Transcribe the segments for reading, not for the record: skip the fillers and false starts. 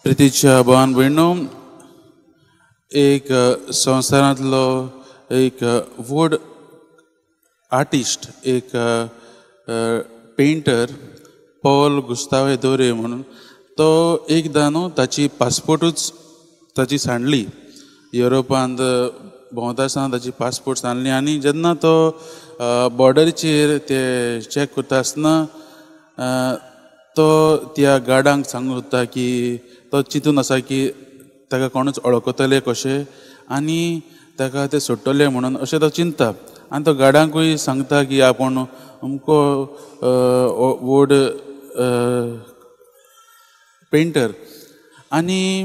प्रितीच्या भावान भयणो, एक संवसारांतलो एक व्हड आर्टिस्ट, एक पेंटर पॉल गुस्तावे दोरे म्हणून, तो एकदां न्हू ताची पासपोर्टूच ताची सांडली. युरोपांत भोंवता आसतना ताची पासपोर्ट सांडली आनी जेन्ना तो बॉर्डरीचेर ते चॅक करता आसतना तो त्या गार्डांक सांगूंक सोदता की तो चिंतून आसा की ताका कोणूच वळखतले कशें आनी ताका ते सोडटले म्हणून अशें तो चिंतता. आनी तो गार्डांकूय सांगता की आपूण अमको व्हड पेंटर आनी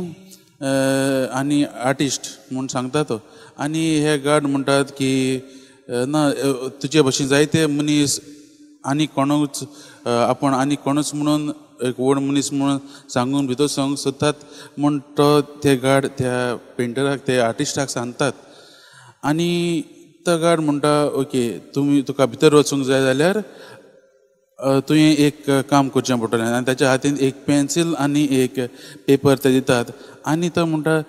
आनी आर्टिस्ट म्हूण सांगता तो. आनी हे गार्ड म्हणटात की ना, तुजे भशेन जायते मनीस आनी कोणूच आपूण आनी कोणूच म्हणून एक व्हड मनीस म्हणून सांगून भितर सांगूंक सोदतात म्हूण तो ते गार्ड त्या पेंटराक, ते आर्टिस्टाक सांगतात. आनी तो गार्ड म्हणटा ओके, तुमी तुका भितर वचूंक जाय जाल्यार तुवें एक काम करचें पडटलें. आनी ताच्या हातीन एक पेन्सील आनी एक पेपर ते दितात आनी तो म्हणटा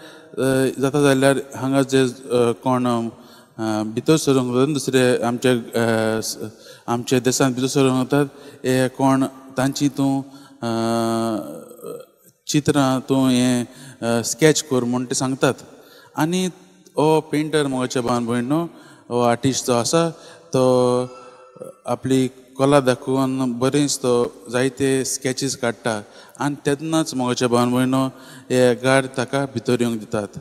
जाता जाल्यार हांगा जे कोण भितर सरूंक वतात, दुसरे आमच्या आमच्या देशांत भितर सरूंक वतात, हे कोण तांची तूं चित्रां तूं हें स्कॅच कर म्हूण ते सांगतात. आनी हो पेंटर मोगाच्या भावान भयणो, हो आर्टिस्ट जो आसा तो आपली कला दाखोवन बरेंच तो जायते स्कॅचीस काडटा आनी तेन्नाच मोगाच्या भावान भयणो हे गार्ड ताका भितर येवंक दितात.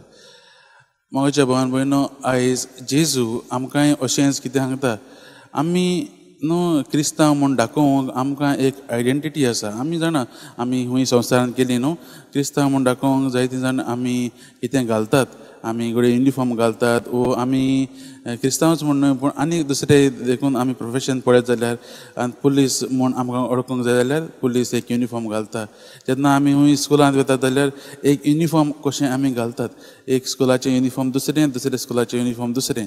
मोगाच्या भावान भयणो, आयज जेजू आमकांय अशेंच कितें सांगता, आमी न्हू क्रिस्तांव म्हूण दाखोवंक आमकां एक आयडेंटिटी आसा. आमी जाणा आमी खूंय संवसारांत गेली न्हू, क्रिस्तांव म्हूण दाखोवंक जायते जाण आमी कितें घालतात, आमी घडये युनिफॉर्म घालतात वो आमी क्रिस्तांवच म्हूण न्हय पूण आनी दुसरे देखून आमी प्रोफेशन पळयत जाल्यार आनी पुलीस म्हूण आमकां वळखूंक जाय जाल्यार पुलीस एक युनिफॉर्म घालता. जेन्ना आमी खूंय स्कुलांत वतात जाल्यार एक युनिफॉर्म कशें आमी घालतात, एक स्कुलाचें युनिफॉर्म दुसरें, दुसरें स्कुलाचें युनिफॉर्म दुसरें,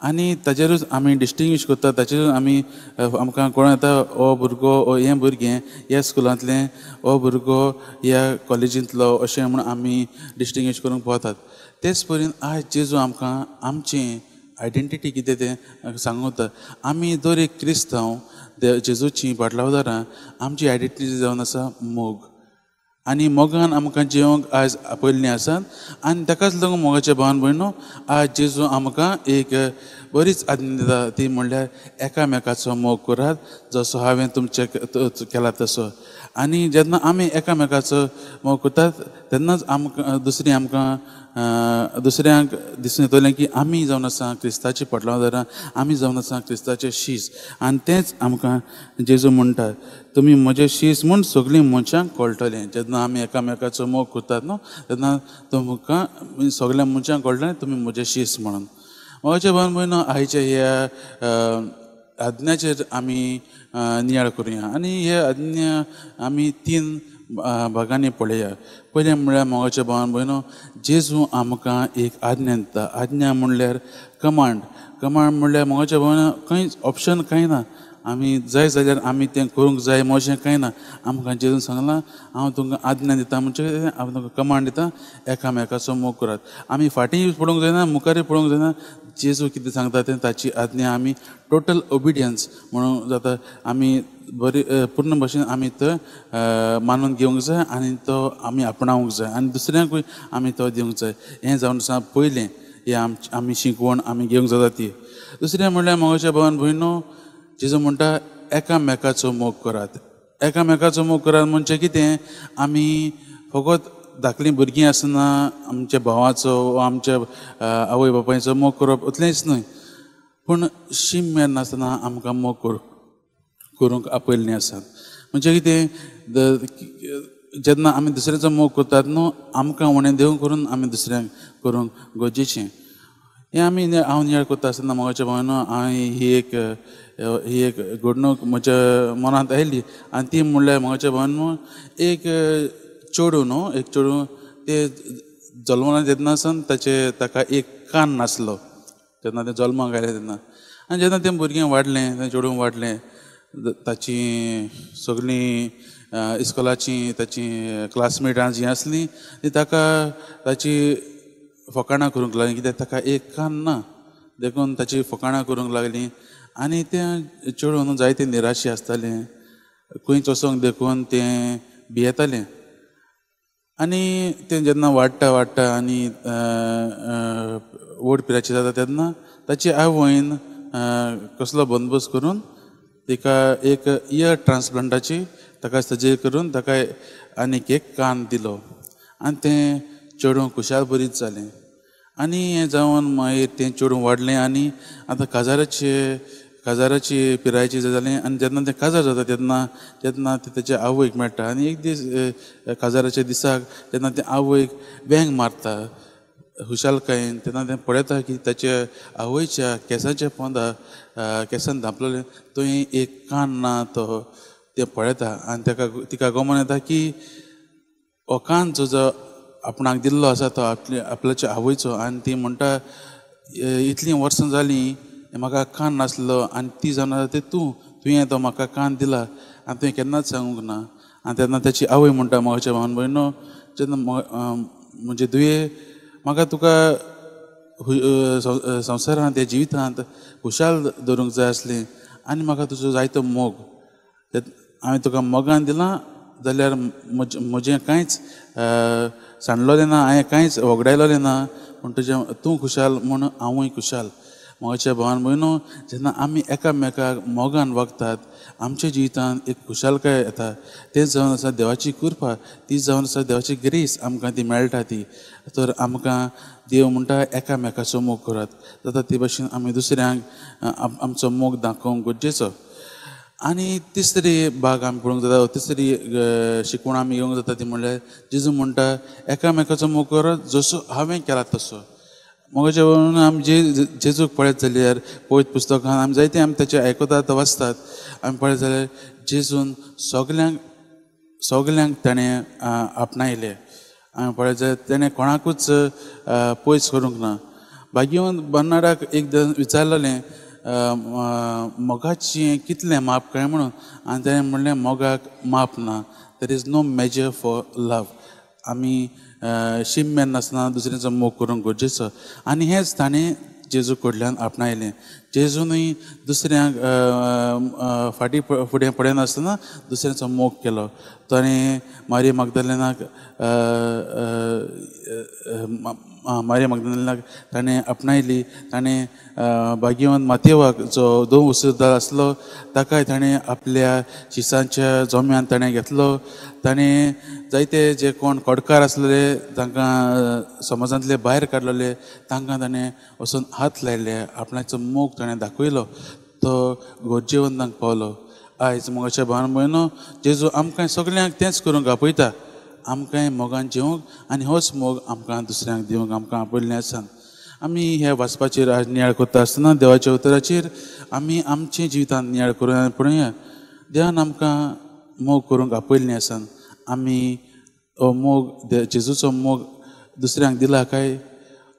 आनी ताचेरूच आमी डिस्टिंग्विश करतात, ताचेरूच आमी आमकां कळोन येता हो भुरगो हो हें भुरगें ह्या स्कुलांतलें, हो भुरगो ह्या कॉलेजींतलो अशें म्हूण आमी डिस्टिंग्विश करूंक पावतात. तेच परीन आयज जेजू आमकां आमचें आयडेंटिटी कितें तें सांगता. आमी दर एक क्रिस्तांव जेजूची पाटलावदारां, आमची आयडेंटिटी जावन आसा मोग, आनी मोगान आमकां जिवंक आयज आपयल्लीं आसात. आनी ताकाच लागून मोगाच्या भावान भयणो, आयज जेजू आमकां एक बरीच आज्ञा दिता, ती म्हणल्यार एकामेकाचो मोग करात जसो हांवें तुमचे केला तसो. आनी जेन्ना आमी एकामेकाचो मोग करतात तेन्नाच आमकां दुसरीं आमकां दुसऱ्यांक दिसून येतलें की आमी जावन आसा क्रिस्ताची पाटलावदारां, आमी जावन आसा क्रिस्ताचे शीस. आनी तेंच आमकां जेजू म्हणटा, तुमी म्हजे शीस म्हूण सगळीं मनशांक कळटलें. जेन्ना आमी एकामेकाचो मोग करतात न्हू तेन्ना तुमकां सगळ्या मनशांक कळटलें तुमी म्हजे शीस म्हणून. म्हज्या भावान भयणो, आयच्या ह्या आज्ञाचेर आमी नियाळ करुया आनी हे आज्ञा आमी तीन भागांनी पळया. पयलें म्हणल्यार मोगाच्या भावान भयणो, जेजू आमकां एक आज्ञा दिता. आज्ञा म्हणल्यार कमांड. कमांड म्हणल्यार मोगाच्या भावान खंयच ऑप्शन कांय ना, आमी जाय जाल्यार आमी तें करूंक जाय अशें कांय ना. आमकां जेजून सांगलां हांव तुमकां आज्ञा दिता, म्हणजे हांव तुमकां कमांड दिता, एकामेकाचो मोग करात. आमी फाटीं पडूंक जायना, मुखारूय पडूंक जायना. जेजू कितें सांगता तें ताची आज्ञा आमी टोटल ओबिडियन्स म्हणून जाता, आमी बरी पूर्ण भशेन आमी तो मानून घेवंक जाय आनी तो आमी आपणावंक जाय आनी दुसऱ्यांकूय आमी तो दिवंक जाय. हें जावन आसा पयलें, हें आमी शिकवण आमी घेवंक जाता ती. दुसरें म्हणल्यार मोगाच्या भावान भयणो, जेजू म्हणटा एकामेकाचो मोग करात. एकामेकाचो मोग करात म्हणजे कितें, आमी फकत धाकलीं भुरगीं आसतना आमच्या भावाचो आमच्या आवय बापायचो मोग करप इतलेंच न्हय, पूण शीम मेर नासतना आमकां मोग करूंक आपयल्लीं आसात. म्हणजे कितें, जेन्ना आमी दुसऱ्याचो मोग करतात न्हू आमकां उणें देव करून आमी दुसऱ्यांक करूंक गरजेचें. हें आमी हांव नियाळ करता आसतना मोगाच्या भावानो, हांवें ही एक घडणूक म्हज्या मनांत आयली आनी ती म्हणल्यार मोगाच्या भावानो, एक चेडूं न्हू, एक चेडूं तें जल्माक येतना सावन ताचे ताका एक कान नासलो जेन्ना तें जल्माक आयलें तेन्ना. आनी जेन्ना तें भुरगें वाडलें, तें चेडूं वाडलें, ताची सगळीं इस्कोलाची ताची क्लासमेटां जीं आसलीं ती ताका ताची फकाणां करूंक लागलीं, कित्याक ताका एक कान ना देखून ताची फकाणां करूंक लागलीं. आनी तें चेडूं जायते निराशी आसतालें, खंयच वचोंक देखून तें भियेतालें. आनी तें जेन्ना वाडटा वाडटा आनी व्हड पिरायेचें जाता तेन्ना ताची आवयन कसलो बंदोबस्त करून तिका एक इयर ट्रान्सप्लांटाची ताका सर्जरी करून ताका आनीक एक कान दिलो आनी तें चेडूं खुशाल बरीच जालें. आनी हें जावन मागीर तें चेडूं वाडलें आनी आतां काजाराची पिरायेचें जालें. आनी जेन्ना तें काजार जाता तेन्ना तेन्ना तें तेच्या आवयक मेळटा आनी एक दीस काजाराच्या दिसाक तेन्ना तें आवयक वेंग मारता खुशालकायेन. तेन्ना तें पळयता की ताच्या आवयच्या केंसाच्या पोंदा केंसान धांपलेलें थंय एक कान ना, तो तें पळयता आनी ताका तिका गमन येता की हो कान जो जो आपणाक दिल्लो आसा तो आपल्याच्या आवयचो. आनी ती म्हणटा इतलीं वर्सां जालीं म्हाका कान नासलो आनी ती जावन आसा ती तुवें तो म्हाका कान दिला आनी तुवें केन्नाच सांगूंक ना. आनी तेन्ना ताची आवय म्हणटा, म्हज्या भावन भयणो, जेन्ना म्हजे दुये म्हाका तुका संवसारांत ह्या जिवितांत खुशाल दवरूंक जाय आसलें आनी म्हाका तुजो जायतो मोग, हांवें तुका मोगान दिलां जाल्यार म्हजें कांयच सांडलोलें ना, हांवें कांयच वगडायलोलें ना, पूण तुजें तूं खुशाल म्हूण हांवूय खुशाल. म्हज्या भावान भयणो, जेन्ना आमी एकामेकाक मोगान वागतात आमच्या जिवितांत एक खुशालकाय येता. तें जावन आसा देवाची कृपा, ती जावन आसा देवाची ग्रेस, आमकां ती मेळटा ती. तर आमकां देव म्हणटा एकामेकाचो मोग करात, जाता ते भाशेन आमी दुसऱ्यांक आमचो मोग दाखोवंक गरजेचो. आनी तिसरी भाग आमी पळोवंक जाता, तिसरी शिकवण आमी घेवंक जाता ती म्हणल्यार जेजू म्हणटा एकामेकाचो मोग करात जसो हांवें केला तसो. मोगाच्या म्हणून आमी जे जेजूक पळयत जाल्यार पवित्र पुस्तकान आमी जायते आमी ताचें आयकतात वाचतात. आमी पळयत जाल्यार जेजून सगल्यांक ताणें आपणायलें. आमी पळयत जाल्यार ताणें कोणाकूच पयस करूंक ना. भाग्यवंत बर्नाडाक एकदां विचारलेलें मोगाचें कितलें माप काय म्हणून, आनी ताणें म्हणलें मोगाक माप ना, there is no measure for love. आमी शीम नासतना दुसऱ्यांचो मोग करूंक गरजेचो. आनी हेंच ताणें जेजू कडल्यान आपणायलें. जेजूनय दुसऱ्यांक फाटीं फुडें पडनासतना दुसऱ्यांचो मोग केलो. ताणें मारी मागदालेनाक ताणें आपणायली. ताणें भाग्यवंत मातेवाक जो दोन उसुरदार आसलो ताकाय ताणें आपल्या शिसांच्या जोम्यान ताणें घेतलो. ताणें जायते जे कोण कोडकार आसलेले तांकां समाजांतले भायर काडलेले तांकां ताणें वचून हात लायले, आपणाचो मोग ताणें दाखयलो, तो गरजेवंतांक पावलो. आयज मोगाच्या भावान भयणो, जेजू आमकां सगल्यांक तेंच करूंक आपयता, आमकांय मोगान जेवंक आनी होच मोग आमकां दुसऱ्यांक दिवंक आमकां आपयल्लें आसा. आमी ह्या वाचपाचेर आज नियाळ करता आसतना देवाच्या उतराचेर आमी आमच्या जिवितांत नियाळ करून पळोवया. देवान आमकां मोग करूंक आपयल्लें आसा. आमी हो मोग जेजूचो मोग दुसऱ्यांक दिला काय,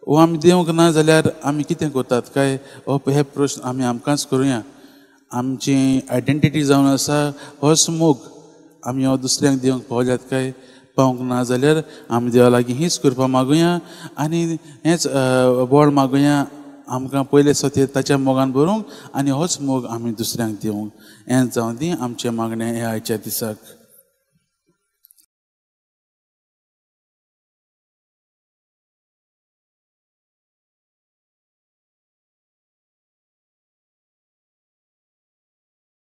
वो आमी दिवंक ना जाल्यार आमी कितें करतात काय, हो हे प्रश्न आमी आमकांच करुया. आमची आयडेंटिटी जावन आसा होच मोग, आमी हो दुसऱ्यांक दिवंक पावल्यात काय, पावंक ना जाल्यार आमी देवा लागीं हीच कृपा मागुया आनी हेंच बळ मागुया आमकां पयले सते ताच्या मोगान भरूंक आनी होच मोग आमी दुसऱ्यांक दिवंक. हें जावं दी आमचें मागणें ह्या आयच्या दिसाक.